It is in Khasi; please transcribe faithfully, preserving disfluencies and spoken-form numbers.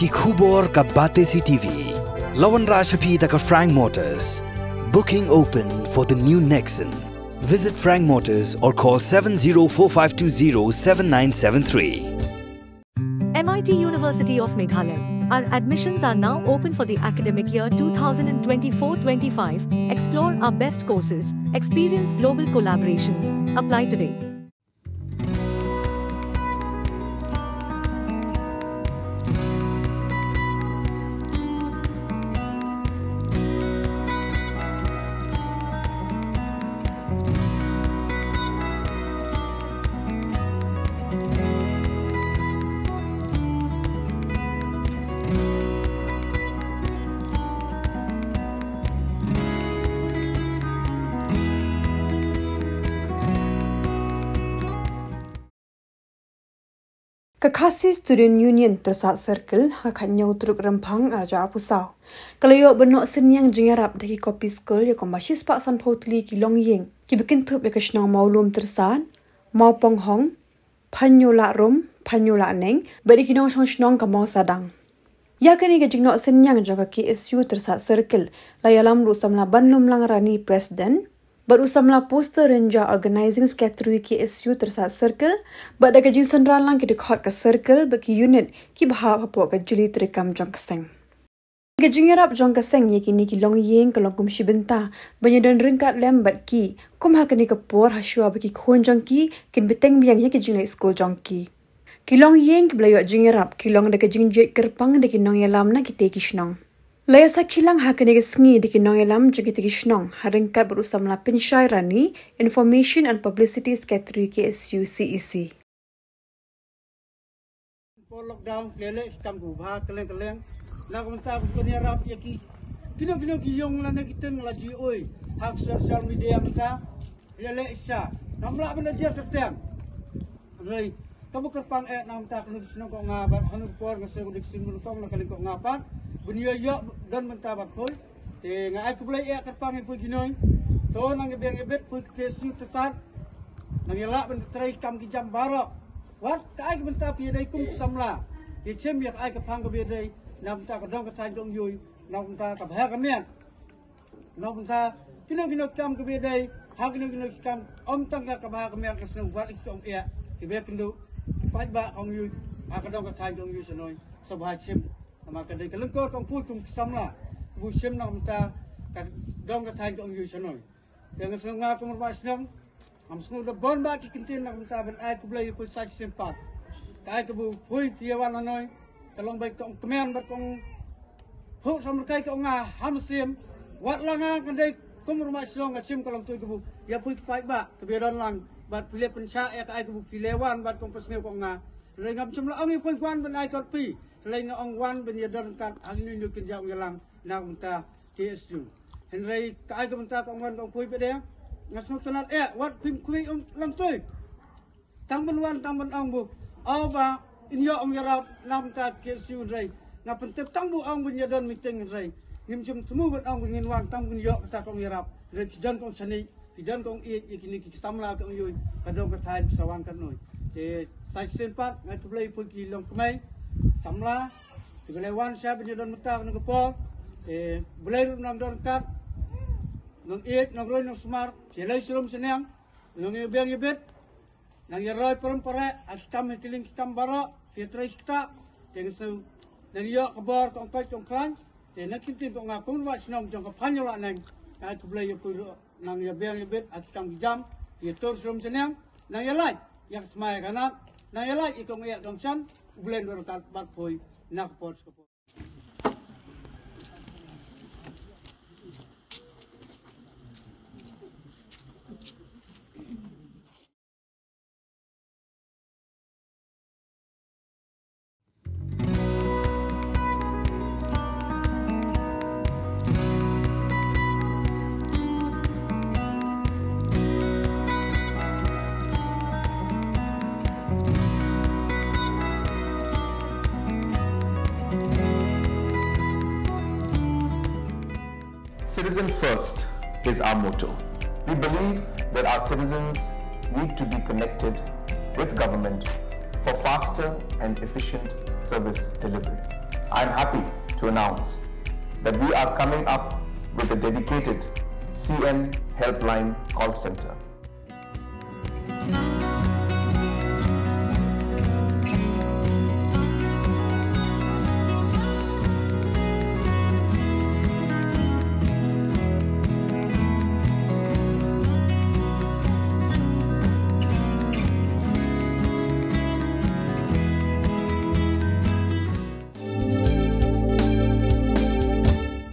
Ki khubor ka Batesi T V. La wanrah sha phi da ka Frank Motors. Booking open for the new Nexon. Visit Frank Motors or call seven zero four five two zero seven nine seven three. M I T University of Meghalaya. Our admissions are now open for the academic year twenty twenty-four twenty-five. Explore our best courses, experience global collaborations. Apply today. Ka Khasi Student Union Tyrsad Circle ha ka khathynñiew tarik Rymphang arhajar arphew saw ka la ïoh ban noh synñiang jingïarap da ki copy school ïa kumba shispah sanphew tylli ki longïing kiba kynthup ïa ka shnong Mawlum Tyrsad, Mawponghong, Phanñiewlahrum, Phanñiewlahneng bad ïa ki nongshong shnong ka Mawsadang. Ïa kane ka jingnoh synñiang jong ka K S U Tyrsad Circle la ïalam da u samla Banlumlang Rani, President, bad u samla Poster Ranger, Organising Secretary K S U Tyrsad Circle, bad da ka jingsynran lang ki dkhot ka Circle bad ki unit kiba hap hapoh ka jylli treikam jong ka seng. Ka jingïarap jong ka seng ïa kine ki longïing ka long kum shi bynta ban ïadon ryngkat lem bad ki, kum ha kane ka por hashwa ba ki khun jong ki kin bteng biang ïa ki jingleit skul jong ki. Ki longïing kiba la ïoh jingïarap ki long da ka jingjied kyrpang da ki nongïalam na kitei ki shnong. La ïasakhi lang ha kane ka sngi da ki nongïalam jong kitei ki shnong ha ryngkat bad u samla Pynshai Rani, Information and Publicity Secretary K S U C E C. Por lockdown, ki leh leh ki kam kiba bha kylleng kylleng. Na ka bynta ban pynïarap ïa ki, kino kino ki ïong lane ki ting la ju ui ha ka social media mynta. Ki leh leh sha, ngam lah ban da jer kyrteng. Hynrei kaba kyrpang eh na ka bynta kano ka shnong ka ong nga bad ha kano ka por nga sngewdei ka shnong ka ong nga pat ban ïoh ïoh don bynta bad poi. Te nga ai khublei eh kyrpang ïa phi ki nong. To nang ïa biang ïa bit phi ki K S U Tyrsad. Nang ïa lah ban trei kam ki jam baroh. Wat kaei ka bynta phi ïa dei kum ki samla, ïa shim ïa kaei ka phang kaba ïa dei na ka bynta ka dong ka thaiñ ka umïoh, na ka bynta ka bha ka miat. Na ka bynta kino kino ki kam kaba ïa dei, ha kino kino ki kam, ym tang ka bha ka miat, ka sngew wat ïa ki ong ïa ki beh kynduh ki paidbah ka umïoh ha ka dong ka thaiñ ka umïoh shnong. Sa bha shim. Namar ka dei ka lyngkor kong pui kum ki samla kiba shim na ka bynta ka dong ka thaiñ ka umïoh shnong. Te nga sngew nga kum u rangbah shnong, ngam sngew da bun bah ki kyntien na ka bynta ban ai khublei ïa phi sa shisien pat. Kaei kaba phi ïa wan hangne ka long ba kong kmen bad kong phuh samrkhie ka ong nga ha mynsiem. Wat la nga ka dei kum u rangbah shnong nga shim ka long tui kaba ïa phi ki paidbah kaba ïa don lang bad phi leh pynshah ïa kaei kaba phi leh wan bad kong pynsngew ka ong nga. Hynrei ngam shym la ong ïa phi wan ban ai kot phi. Hynrei nga ong wan ban ïa don ryngkat ha kino kino ki jingïalang na ka bynta K S U. Hynrei kaei ka bynta ka ong wan ka ong poi bad nga sngewtynnat eh wat phim khmih ong lang tui. Tang ban wan tang ban ong bu, o ba in ïoh ong ïarap na ka bynta K S U hynrei nga pyntip tang bu ong ban ïa don meeting hynrei ngim shym thmu ban ong ba ngin wan tang ban ïoh kata ka ong ïarap. Hynrei ki don ka ong shane, ki don ka ong ïeit ïa kine ki samla ka umïoh, ka dong ka thaiñ ka sa wan katno. Te sa shisien pat nga khublei phi ki longkmie samla kiba la wan sha ban ïa don mynta kane ka por. Te Blei ruh nang don ryngkat, nang ïeit, nang roi, nang sumar, sha lei shlem sha niang, nang ïa biang ïa bit, nang ïa roi pyrem pyrem ha ki kam ha ki liang ki kam baroh, phi trei kita, te nga sngew nang ïoh ka bor ka ong koit ka ong khlaiñ. Te na ki ktien ka ong nga kum u rangbah shnong jong ka Phanñiewlahneng, nga ai khublei ïa phi ruh nang ïa biang ïa bit ha ki kam ki jam, ïa tur shlem sha niang, nang ïa lait ïa ka tmai ka nat, nang ïa lait ïa ka ong ïa ka ong shan, U Blei un don ryngkat bad phi na ka por sha ka por. Citizen First is our motto. We believe that our citizens need to be connected with government for faster and efficient service delivery. I'm happy to announce that we are coming up with a dedicated C M Helpline call center.